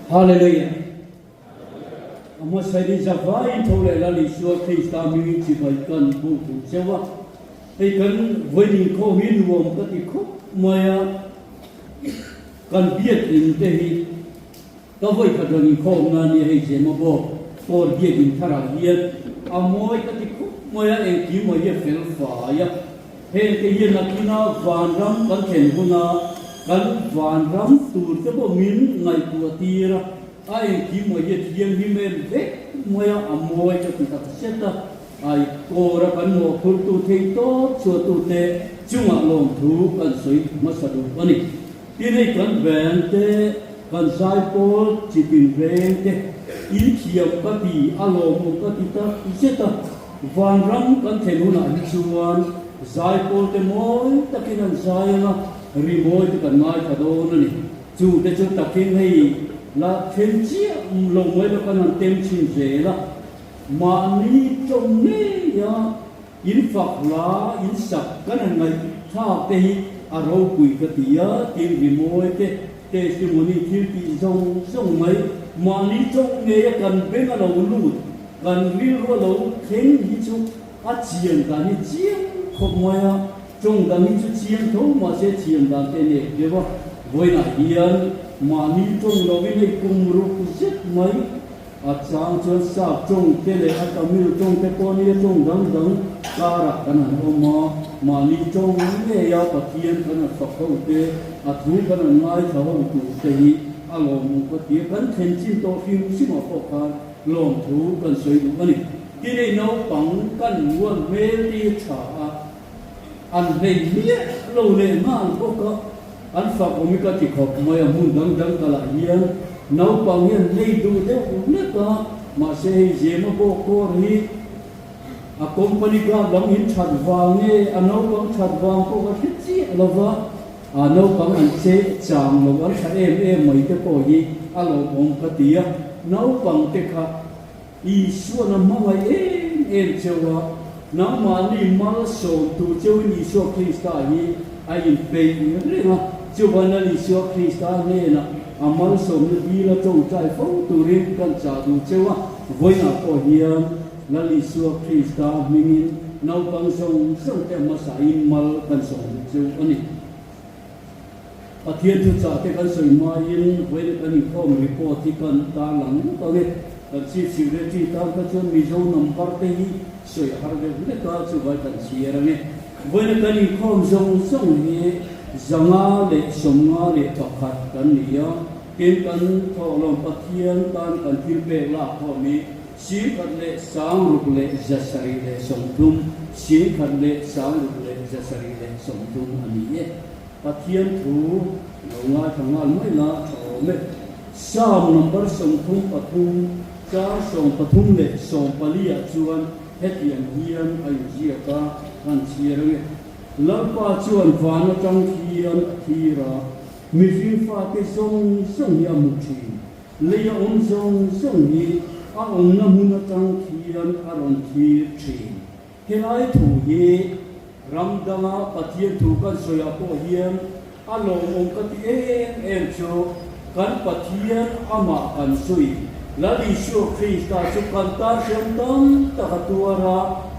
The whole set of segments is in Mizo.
Hallelujah! A hmasain zavaiin tho leh Lal Isua Krista hmingin chibai kan buk duh cheu a. Hei kan vawiin inkhawm hi nuam ka ti khawp mai a, kan biakin te hi ka vawi khat rawn inkhawm na nia hei Zema bawk kawr biakin tharah hian a mawi ka ti khawp mai a, engkim mai hi a fel fai a. Hengte hian nakinah vanram kan thlen huna kan vanram tur te pawh min ngaihtuah tir a, a engkim mai hi a thianghlim em vek mai a, a mawi ka ti tak zet a, ai kawra kan mawhphurtu thei tawp chhuahtute chungah lawmthu kan sawi hmasa duh a ni. Tin hei kan band te, kan zaipawl chitin reng te, in thiam ka ti, a lawmawm ka ti tak zet a. Vanram kan thlen hunah hi chuan zaipawl te mawi takin an zai ang a, rimawi te kan ngaithla dawn a ni. Chu te chu takin hei la thlen chiah lo mai lo kan han tem chhin zel a, mahni tawng ngeia in fak hla in sak kan han ngaihthlak te hi a ropui ka ti a, tin rimawi te testimony thil tih zawng zawng mai mahni tawng ngeia kan beng a lo lut Kan rilru a lo thleng hi chu a chian dan hi chiang khawp mai a, tawng dang hi chu chiang tho mahse chian dan te nek deuh a, vawiinah hian mahni tawng lovin hei kum ruk zet mai a chang chuan sap tawng te leh a Tamil tawng te pawh nia tawng dang dang karah kan han awm a, mahni tawng ngei a Pathian kan han fak ho te, a thu kan han ngaithla ho tur te hi a lawmawm ka ti a, kan thlen chin tawh hrim hrimah pawh khan Lawmthu kan sawi duh a ni. Tinei naupang kan nguan hmel tir tha a, an hlei miah lo leh nghal bawk a, an fak awm i ka ti khawp mai a, hmun dang dang kalah hian naupang hian hlei duh deuh hlek a, mahse hei Zema bawk kawr hi a company guard lam in that vang nge a naupang that vang pawh ka hre chiah lo va, a naupang an che chang lo an tha em em mai te pawh hi a lawmawm ka ti a, naupang te kha Isuan a hmangaih em em cheu a, nangmahni malsawm tur cheuin Isua Krista hi a inpeih reng a, chuvan Isua Krista hnenah a malsawmna dil a tawngtai fo turin kan chah duh cheu a, vawiinah pawh hian Lal Isua Krista hmingin naupang zawng zawng te hmasain mal kan sawm duh chu a ni. Pathian thu chah te kan sawi hmain vawiin kan inkhawm report hi kan tarlang ngawt ang e. Kan Chief Secretary tan kha chuan Mizo number te hi sawi a har deuh hlek a, chuvai kan chhiar ang e. Vawiin kan inkhawm zawng zawng hi 591 kan ni a, tin kan thawhlawm Pathian tan kan thil pek lak khawm hi 1630, 1630 a ni e. Pathian thu lo ngaithla nghal mai la a tha awm e. Psalm number 33, chang 34 ah chuan hetiang hian a inziak a, kan chhiar ang e. Lalpa chuan van atang khian a thlir a, mihring fate zawng zawng hi a hmu thin. Lei a awm zawng zawng hi a awmna hmun atang khian a rawn thlir thin. Helai thu hi ram danga Pathian thu kan sawiah pawh hian a lawmawm ka ti em em chu kan Pathian amah kan sawi Lal Isua Krista chu kan tan hriam tam tak a tuar a,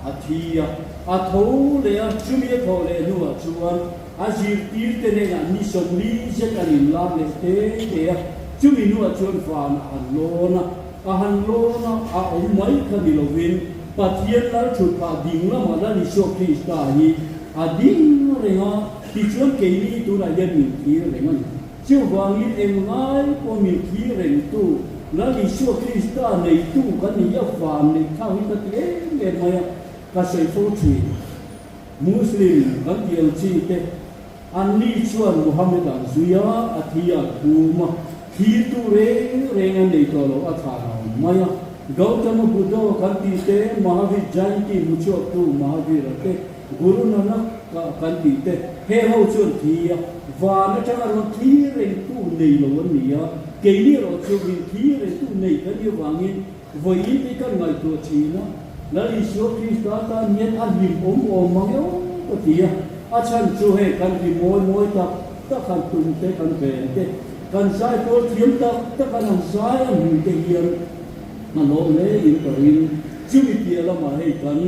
a thi a, a tho leh a, chumi a thawh leh hnuah chuan A zirtirte hnenah ni 40 zet an inlar leh te te a, chumi hnuah chuan van a han lawn a, a han lawn a, a awm mai kha ni lovin Pathian lal thut phah ding lamah Lal Isua Krista hi a ding reng a, tichuan keini tunah hian min thlir reng a ni. Chuvangin englai pawh min thlir rengtu Lal Isua Krista neitu kan ni hi a van neih thlak hi ka ti em em mai a, ka sawi fo thin. Muslim kan tih ang chi te, anni chuan Muhammad an zui a, a thi a phum a, thirtu reng reng an nei tawh lo, a thlah lo mai a. Gautama Buddha kan tih te, Mahavir Jayanti hmuchhuaktu Mahavira te, Guru Nanak kan tih te, he ho chuan thi a, van atanga rawn thlir rengtu nei lo an ni a, keini erawh chu min thlir rengtu nei kan nih avangin Vawiin te kan ngaihtuah thin a, Lal Isua Krista tan hian a hlim awm awm mang eo ka ti a, a chhan chu hei kan ti mawi mawi tak tak han tum te kan ven te. Kan zai pawl thiam tak tak an han zai a hmuh te hian a lawm hle in ka ring. Chumi piah lamah hei kan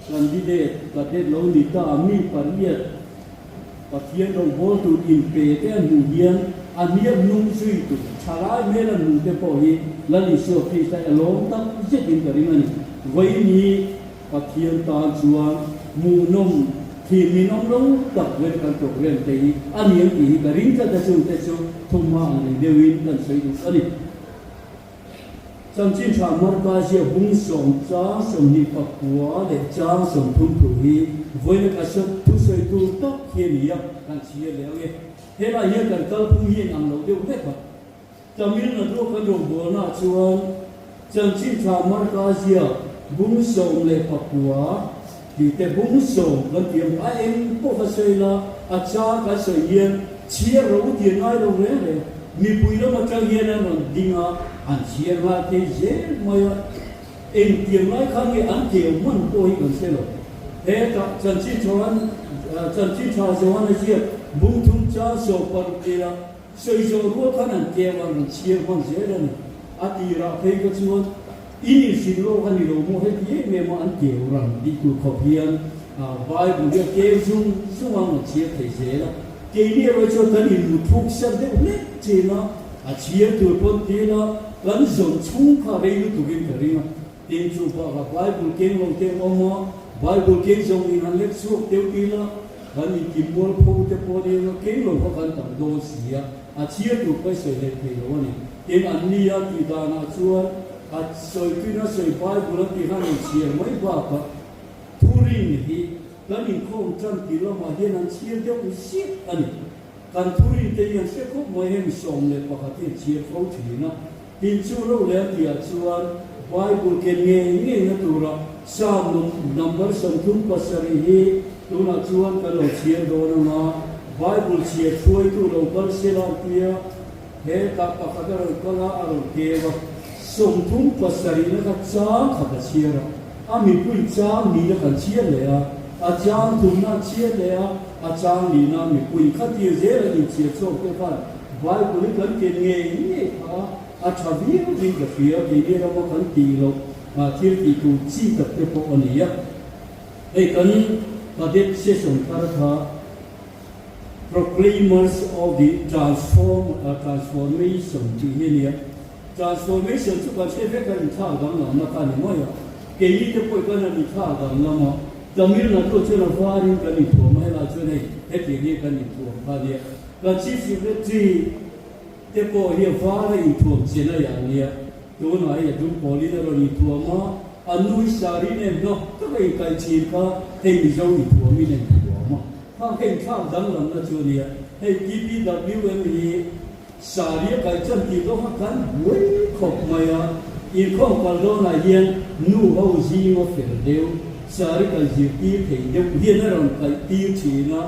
candidate cadet lo ni ta mi pariat Pathian rawngbâwl tur inpe te an hmuh hian a hniak hnung zui tur thalai hmel an hmuh te pawh hi Lal Isua Krista a lawm tak zetin ka ring a ni. Vawiin Pathian tan chuan hmuhnawm thil ninawm lo tak vel kan program te hi a ni ang tih hi ka ring tlat a, chungte chu thumhma ang reng deuhin kan sawi duh a ni. Chanchin tha Markazia bung sawm chang 29 leh chang 30 thu hi vawiin ka thusawi tur tak hi a ni a, kan chhiar leh ang e. Helai hian kan kalphung hi in ang lo deuh vek a. Tamil Nadu kan rawngbawlnaah chuan Chanchin tha Markazia bung 19 tih te bung 10 kan ti ang a, eng pawh ka sawi la, a chang kan sawi hian chhiar ro tih ngai lo reng reng. Mipui lam atang hian an rawn ding a, an chhiar nghal thei zel mai a. Engtiang lai khan nge an keu hman pawh hi kan hre lo. Hetah Chanchin Thawan, Chanchin Tha Johan a ziak bung thum chang 16 tia sawi zawh rual khan an keu an rawn chhiar hman zel a ni. A tirah phei kha chuan in inhrilh lawk a ni lo maw heti em em a an keu ran tih tur khawp hian Bible hi a keu zung zung a an rawn chhiar thei zel a. Keini erawh chuan kan inmu thuk ser deuh hlek thin a, a chhiar tur pawn ti ila kan zawn chhung kha rei lutukin ka ring a. Tin, chu bakah Bible keng lo te awm a, Bible keng zawng in han lek chhuak deuh ti ila kan inkim mual pho te pawh ni anga keng lo kha kan tam dawn si a, a chhiar tur pawh i sawi hlek thei lo a ni. Tin, an ni a tih danah chuan a sawituin a sawi Bible a tih khan rawn chhiar mai bakah thurin hi Kan inkhawm tan tih lamah hian an chhiar deuh ziah a ni. Kan thurin te hian hre khawp mai hemi 11 hi an chhiar fo thin a. Tin chu ro leh a tihah chuan Bible ken ngei ngei na tura Psalm number 37 hi tunah chuan kan lo chhiar dawn ang a, Bible chhiar hruaitu lo kal se la an tia, hetah pakhat a rawn kal a, a rawn keu a, 37 na kha chang khat a chhiar a. A mipui chang nihna kan chhiar leh a, a chang thumna an chhiar leh a, a chang nihna mipui kha tir zel an inchhiar chhuak te khan Bible hi kan ken ngei ngei kha a tha viau in ka hria, keini rama kan tih loh thil tih tur chi tak te pawh a ni a. Hei kan Cadet session thar kha Proclaimers of the Transform Transformation tih hi a ni a. Transformation chu kan hre vek a, inthlak danglamna kha a ni mai a. Keini te pawh kan han inthlak danglam a, Tamil Nadu chuan a varin kan inthuam a, helai chuan hei hetiang hi kan inthuam kha a nia. Kan Chief Secretary te pawh hi a vara inthuam chen a iang nia. Tunah hei a dum pawlin a rawn inthuam a, a nu hi sari nen hnawk taka inkaih thin kha hei Mizo inthuamin a inthuam a. Khang kha inthlak danglamna chu a nia. Hei TPWM hi Saria kai chuan tih dawn kha kan buai khawp mai a, inkhawm kal dawnah hian nu ho zinga fel deuh, sari kai zirtir thei deuh hian a rawn kaih tir thin a,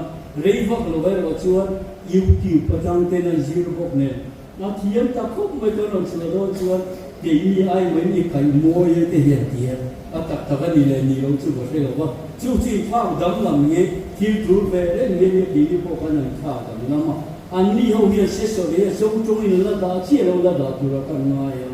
rei vak lo erawh chuan YouTube atang ten an zir bawk nen a thiam ta khawp mai chuan rawn chhuah dawn chuan keini ai mai i kaih mawi e te hian ti a, a tak tak a ni leh ni lo chu ka hre lo va, chu chu inthlak danglam nge thil tul ve reng nge nia keini pawh khan a inthlak danglam a. Anni ho hian session hi a zo tawngin an la dah chiah lo, la dah tura kan ngai a,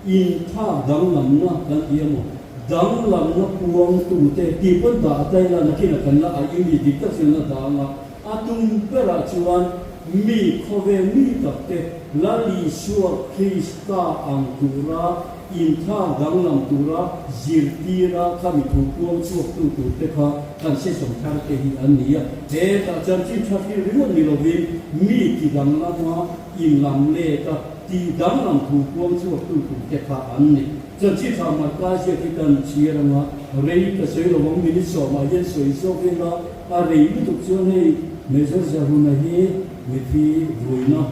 inthlak danglamna kan ti emaw, danglamna puangtute tih pawn dah a tai la, nakinah kan la aih mi dik tak chuan la dah ang a, a tum berah chuan mi khawvel mi takte Lal Isua Krista ang tura Inthlak danglam tura zirtira kha mi thu puang chhuaktu turte kha kan session thar te hi an ni a. Hetah chanchin tha thil ringawt ni lovin mi ti danglama inlam let a ti danglam thu puang chhuaktu turte kha an ni. Chanchin tha Marka ziak hi kan chhiar anga rei ka sawi lo ang, minute sawmah hian sawi zawk ila a rei lutuk chuan hei Major Zahuna hi mithi vuina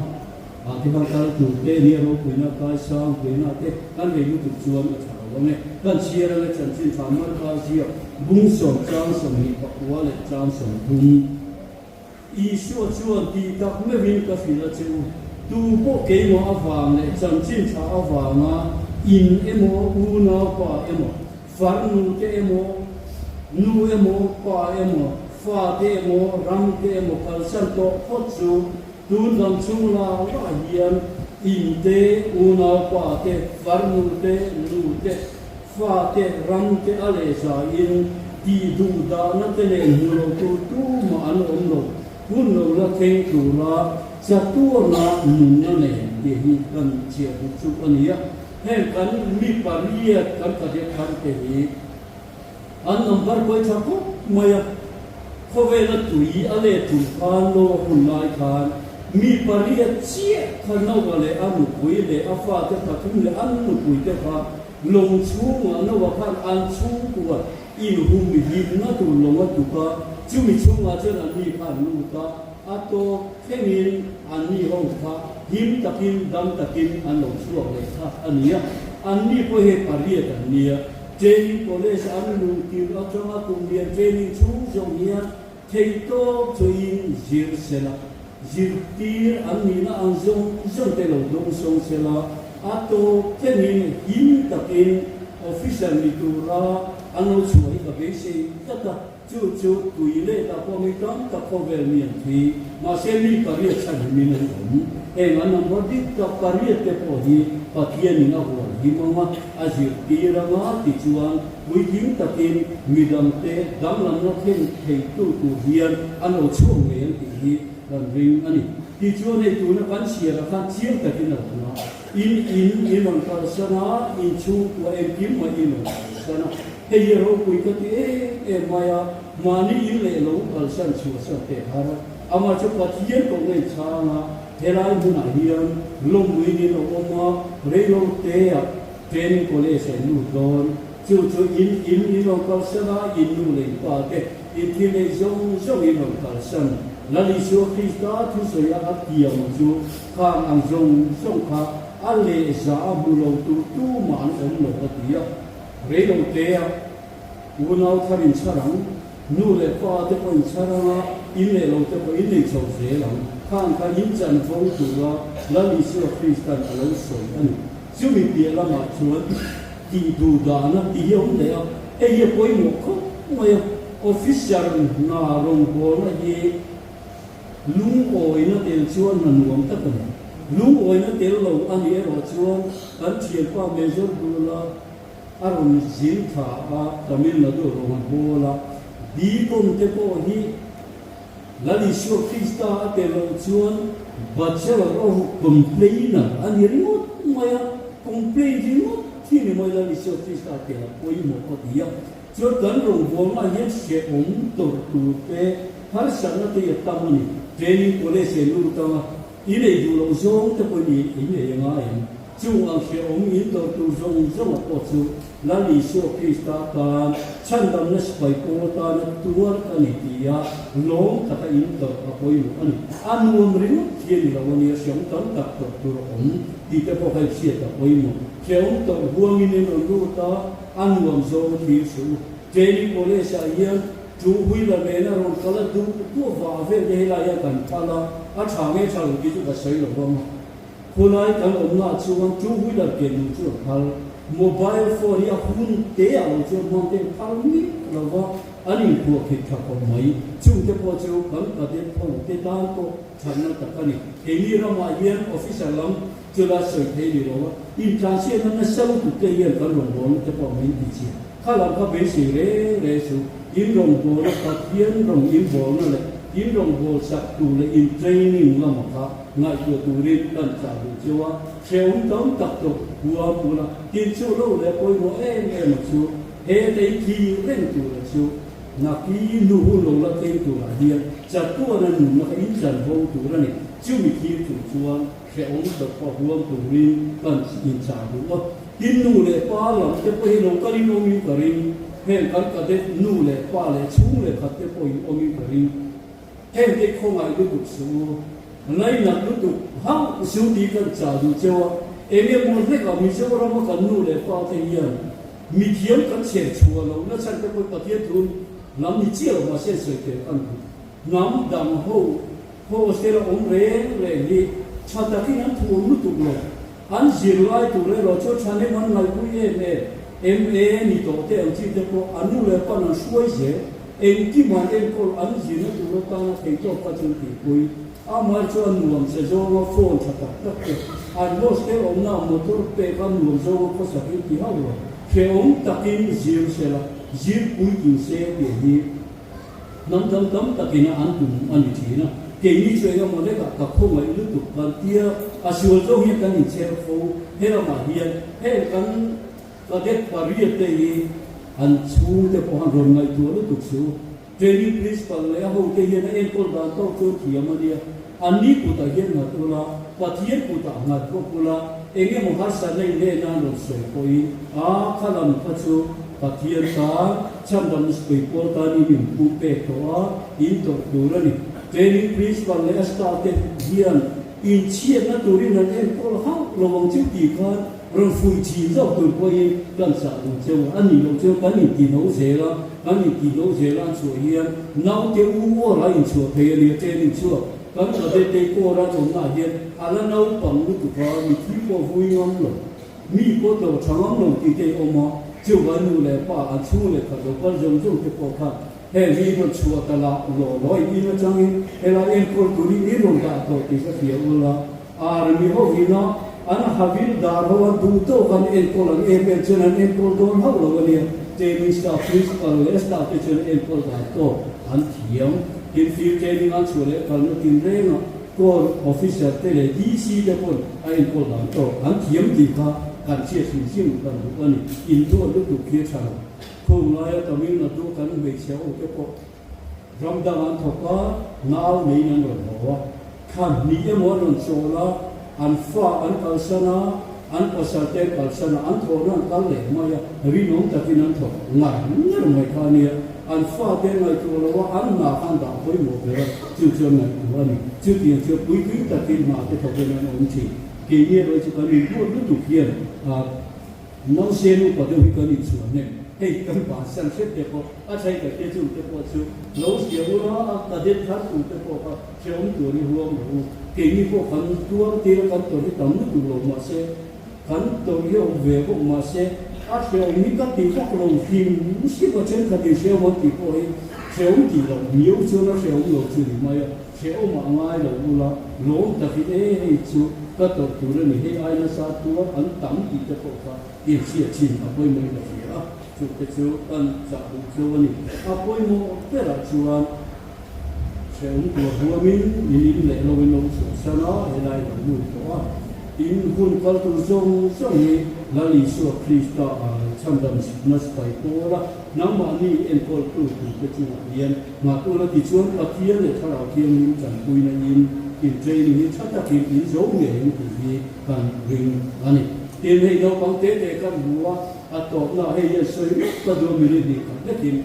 Ah te khan kal tur te nia ropuina kai sang puina te kan rei lutuk chuan a tha lo ang e. Kan chhiar anga chanchin tha Marka ziak bung sawm chang 29 leh chang 30. Isua chuan tih tak meuhin ka hrilh a che u, tu pawh keimah avang leh chanchin tha avanga in emaw unaupa emaw farnu te emaw nu emaw pa emaw fa te emaw ram te emaw kalsan tawh phawt chu. Tun dam chhung la la hian in te, unaupa te, farnu te, nu te, fa te, ram te a leh zaiin tih duh dahna te nen hmu lo tur tumah an awm lo. Hun lo la thleng tura chatuana nunna nen tih hi kan chhiah duh chu a ni a. Heng kan mi pariat kan cadet thar te hi an number pawh i tha khawp mai a, khawvela tui a let tum khan lo a hun lai khan mi pariat chiah kha Noah leh a nupui leh a fate pathum leh an nupui te kha lawng chhungah Noah khan an chhungkua inhumhimna tur lawng a tuk a, chumi chhungah chuan an ni kha an lut a, a tawp thlengin an ni ho kha him takin dam takin an lo chhuak leh kha a ni a, an ni pawh hei pariat an nia. Training College an luh tirh atanga kum lian training chhung zawng hian theihtawp chuin zir sela, zirtir an nihna ang zawng zawng te lo dawng sawng sela, a tawp thlengin him takin officer ni tura an lo chhuah hi ka beisei tlat a, chu chu tui leh ta pawh mi tam tak khawvel mi an thi, mahse mi pariat chhan hi min an awm. Heng an number dik tak pariat te pawh hi Pathianin a hual him ang a, a zirtir ang a tichuan puitling takin midangte danglamna thlen theitu tur hian an lo chhuak ngei ang tih hi kan ring a ni. Tichuan hei tuna kan chhiarah khan chiang takin a awm a, in in in rawn kalsan a, in chhungkua engkim mai in rawn kalsan a, hei hi ropui ka ti em em mai a, mahni in leh lo kalsan chhuahsan teh har a, amah chu Pathian koh ngei chhang a, helai hmunah hian lawmpuiin in lo awm a, reiloteah Training College ah in lut dawn. Chu chu in in in rawn kalsan a, in nu leh in pa te, in thil neih zawng zawng in rawn kalsan. Lal Isua Krista thusawi a a tiam chu khang ang zawng zawng kha a lehza a hmu lo tur tumah an awm lo a ti a. Reilo te a unau thar in chhar ang, nu leh pa te pawh in chhar ang a, in leh lo te pawh in nei chho zel ang. Khang kha in chanvo tura Lal Isua Krista'n a lo sawi a ni. Chumi piah lamah chuan tih duh dahna tih hi a awm leh a, hei hi a pawimawh khawp mai a, officer hna rawngbawlna hi lungawina tel chuan hna nuam tak a ni. Lungawina tel lo a nih erawh chuan kan thianpa Major Dula a rawn zin thla a, Tamil Nadu rawn bawl a, Bicom te pawh hi Lal Isua Krista a tel loh chuan Bachelor of Complainer a ni ringawt mai a, complain ringawt hi ni mai Lal Isua Krista a tel a pawimawh ka ti a. Chuan kan rawngbawlna hian hrehawm tawrh tur te, harsatna te hi a tam a ni. Training College en lut anga i nei duh loh zawng te pawhin i innei a ngai ang. Chung ang hrehawm in tawrh tur zawng zawng a pawh chu Lal Isua Krista tan chhandamna sipai pawl tana tuar ka ni ti a lawm taka in tawrh a pawimawh a ni. A nuam ringawt hi a ni lo a nia, hrehawm tam tak tawrh tur a awm tih te pawh kha i hriat a pawimawh. Hrehawm tawrh huangin in rawn lut a, a nuam zawng thlir suh u. Training College ah hian chu Wheeler nena rawn kal a duh duh vah vel te helai hian kan phal a, a tha nge tha lo tih chu ka sawi lo vang a. Khulai kan awmna chuan two wheeler ke nu chu a phal. Mobile phone hi a hun te ah lo chuan hmang te phal miah lo va, an inphuah khit tha khawp mai. Chungte pawh chu kan cadet ho te tan pawh thatna tak a ni. Keini ramah hian officer lam chu la sawi thei ni lo a, intlansiakna nasa lutuk te hian kan rawngbawlna te pawh min ti chhia. Kha lam kha beisei reng reng chu in rawngbawlna Pathian rawng inbawlna leh in rawngbawlsak tu leh in training lama kha ngaihtuah turin kan chah duh cheu a, hrehawm tam tak tawh huam ula, tin chu lo leh pawimawh em em a chu he lei thi reng tura chu naki nu hun lo la thleng turah hian chatuana nunna kha in chan ho tur a ni. Chumi thil tur chuan hrehawm tawh pawh huam turin kan inchah duh a, tin nu leh pa lam te pawh hi lo kalin awmin ka ring, heng kan cadet nu leh pa leh chhung leh khat te pawhin awmin ka ring. Heng te khawngaih lutuk suh u, ngainat lutuk hauh suh tih kan chah duh cheu a, eng emaw hlekah Mizorama kan nu leh pa te hian mithiam kan chher chhuah loh na chhan te pawh Pathian thu lam ni chiah lo mahse sawi tel kan duh. Hnam dang ho hostel a awm reng reng hi tha takin an thuam lutuk lo. An zirlai tur erawh chu thahnem an ngaihpui em em. MA ni tawh te ang chi te pawh an nu leh pan an hruai zel. Engkim an enkawl an zirna tur atana theihtawp kha chu tihpui. Amah chu a nuam che zawnga phone tha tak tak te, an hostel awmna motor pek a nuam zawnga khawsak in ti hauh lo. Hrehawm takin zir se la, zir puitling se tih hi hnam dang tam takin a an tum a ni thin a. Keini chu eng emaw lekah ka khawngaih lutuk kan tia, a sual zawng hian kan inchher fo. He lamah hian heng kan cadet pariat te hi an chhungte pawh han rawn ngaihtuah lutuk suh. Training Principal leh a hote hian a enkawl dan tawk chu thiam a nia. Anni kutah hian nghat ula, Pathian kutah nghat bawk ula, eng emaw harsatna in leh nan rawn sawi pawhin a kha lam kha chu Pathian tan chhandam nusipui pawl tan in inphu pek tawh a, in tawrh tur a ni. Training Principal leh a staff te hian inchhiatna turin an enkawl hauh lo ang chu tih khan Rawn fuih thin zawk tur pawhin kan chah duh cheu a ni loh chuan kan intihno zel a, kan intihno zel a an chhuah hian naute u awr a inchhuah thei a nia training chhuak kan cadette kawr a chawmna ah hian a la naupang lutuk a, mithi pawh vui ngam lo, mi pawh tlawh tha ngam lo tih te a awm a, chuvang nu leh pa an chhung leh khat lo kal zawng zawng te pawh khan heng hi rawn chhuah ta lah law law in atangin helai enkawl turin i rawn dah tawh tih ka hria ula. Army ho ina an havil dar ho an duh tawk an enkawl ang em em chuan an enkawl dawn hauh lo a nia. Training staff, principal leh staff te chuan enkawl dan tawk an thiam. Tin, field training an chhuah leh kalna tinrenga Corps officer te leh DC te pawn a enkawl dan tawk an thiam tih kha kan hriat hrim hrim kan duh a ni. Induat lutuk khi a tha lo. Khung laia Tamil Nadu kan hmeichhe ho te pawh Ram dang an thawk a, nau neiin an rawn haw a, thlan hnih emaw an rawn chawl a, an fa an kalsan a, an pasal te an kalsan a, an thawhna an kal leh mai a, rinawm takin an thawk ngar ngar mai kha a nia. An fa te an ngaihtuah lo a, an hna kha an dah pawimawh ber a, chu chu an ngaihtuah a ni. Chutiang chu puitling takin hna te thawkin an awm thin. Keini erawh chu kan inbuat lutuk hian Nause nupa deuh hi kan inchhuah hnem. Hei kan bansan hrep te pawh a thei ka hria chung te pawh chu lo hria ula a cadet thar tur te pawh kha hrehawm tur hi huam rawh u. Keini pawh kan tuar tir a kan tawrh hi tam lutuk lo mahse kan tawrh hi a awm ve bawk mahse a hrehawm hi ka ti vak lo hlim hrim a thenkhat in hrehawm an tih pawh hi hrehawm tih loh miau chuan a hrehawm lo chu ni mai a. Hrehawm ah ngai lo ula, lawm takin e hei chu ka tawrh tur a ni, hei ai nasa tuar an tam tih te pawh kha inhriat thin a pawimawh in ka hria a, chu te chu kan chah duh chu a ni. A pawimawh berah chuan hrehawm tur huamin in in leh lo in lo chhuahsan a, helai lo lut tawh a, in hun kal tur zawng zawng hi Lal Isua Krista chhandam na sipai pawl a, nangmahni enkawltu turte chungah hian Nghatuna tichuan Pathian leh Thlarau Thianghlim tanpuina in in training hi tha takin in zo ngei ang tih hi kan ring a ni. Tin, hei naupang te te kan hmu a, a tawpna ah hei hian sawi mek ka duh a minute hnih khat vekin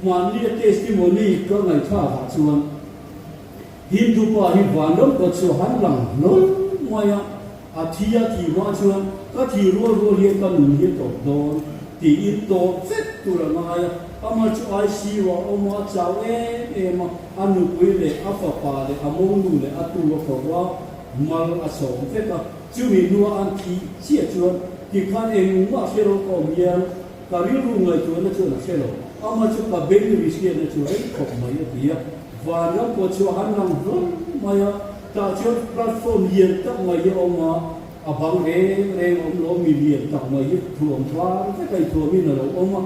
hmanni a testimony ka ngaihthlak ah chuan Hindu pa hi vanram kawt chu han lang hlawl mai a, a thi a thih hma chuan ka thih rual rual hian ka nun hi a tawp dawn tiin tawp vek tur a ngai a, amah chu ICU ah a awm a, a chau em em a, a nupui leh a fapa leh a monu leh a tu a ko a, mal a sawm vek a, chumi hnua an thih chiah chuan tikhan engmah hre lo ka awm hian ka rilru ngaihtuahna chuan a hre lo, amah chu ka beng ri hriatna chu rei khawp mai a ti a. Vanram pawh chu a han lang hlawm mai a, tah chuan platform lian tak mai hi a awm a, a bang reng reng a awm lo, mi lian tak mai hi thuam var vek a inthuamin a lo awm a,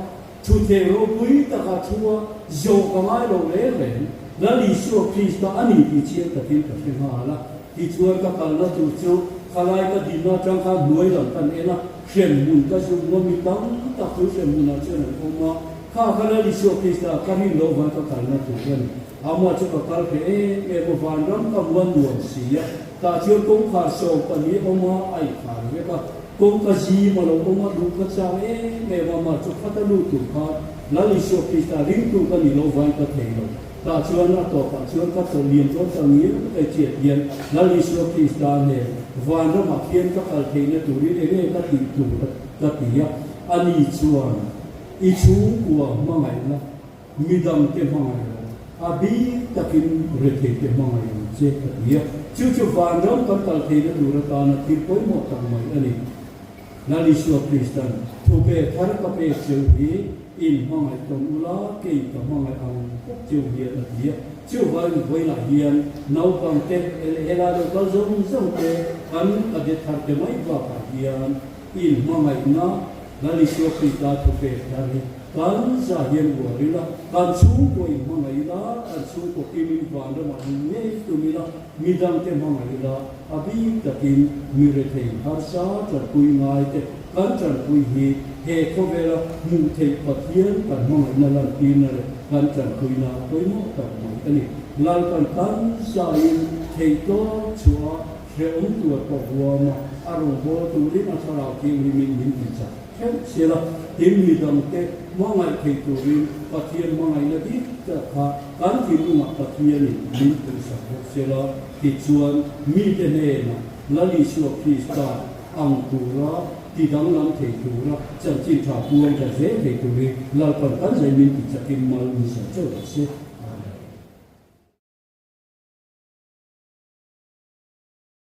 thutthleng ropui takah thu a zawh ka ngai lo reng reng, Lal Isua Krista a ni tih chiang takin ka hre nghal a, tichuan ka kalna tur chu khalai ka dinna atang khan hnuai lam kan en a, hremhmun ka zuk maw mi tam tak chu hremhmunah chuan an awm a, Kha ka Lal Isua Krista ka rin loh van ka kalna tur ka ni. Amah chu ka kal hle em em a, vanram ka muan nuam si a, tah chuan kawngkhar 12 awm a, a inkhar vek a, kawngka zim a lo awm a, luh ka chang em em a, amah chu khata lut tur khan Lal Isua Krista ringtu ka ni loh van ka thei lo. Tah chuan a tawpah chuan ka tawlh liam dawn ta ngial ka chiat hian Lal Isua Krista nen vanramah khian ka kal theihna turin enge ka tih tur ka ti a, ani chuan I chhungkua hmangaihna, midangte hmangaih lo, a bik takin retheite hmangaih ang che ka ti a. Chu chu vanram kan kal theihna tur atana thil pawimawh tak mai a ni. Lal Isua Kristan, Thu pe thar ka pek cheu hi in hmangaih tawn ula, kei ka hmangaih ang bawk cheu hian a ti a. Chuvangin vawilah hian naupangte helai lo kal zawng zawng te kan cadet thar te mai bakah hian inhmangaihna Lal Isua Krista thupek thar hi kan za hian uar ila, kan chhungkaw inhmangaih ila, kan chhungkaw kimin vanramah min ngei tum ila, midangte hmangaih ila, a bik takin mi rethei harsa tanpui ngai te kan tanpui hi he khawvela hmuh theih Pathian kan hmangaihna lantirna leh kan tanpuina pawimawh tak mai a ni. Lalpan kan zain theihtawp chhuah a hrehawm tuar pawh huam a, a rawngbâwl turin a thlarau thianghlimin min ti chak theuh zel a, tin midangte hmangaih thei turin Pathian hmangaihna dik tak kha kan thinlungah Pathianin min puhsak bawk zel a, tichuan mite hnenah Lal Isua Krista ang tura ti danglam thei tura chanchin tha puang ta zel thei turin Lalpan kan zai min ti chakin mal min sawm chauh rawh se.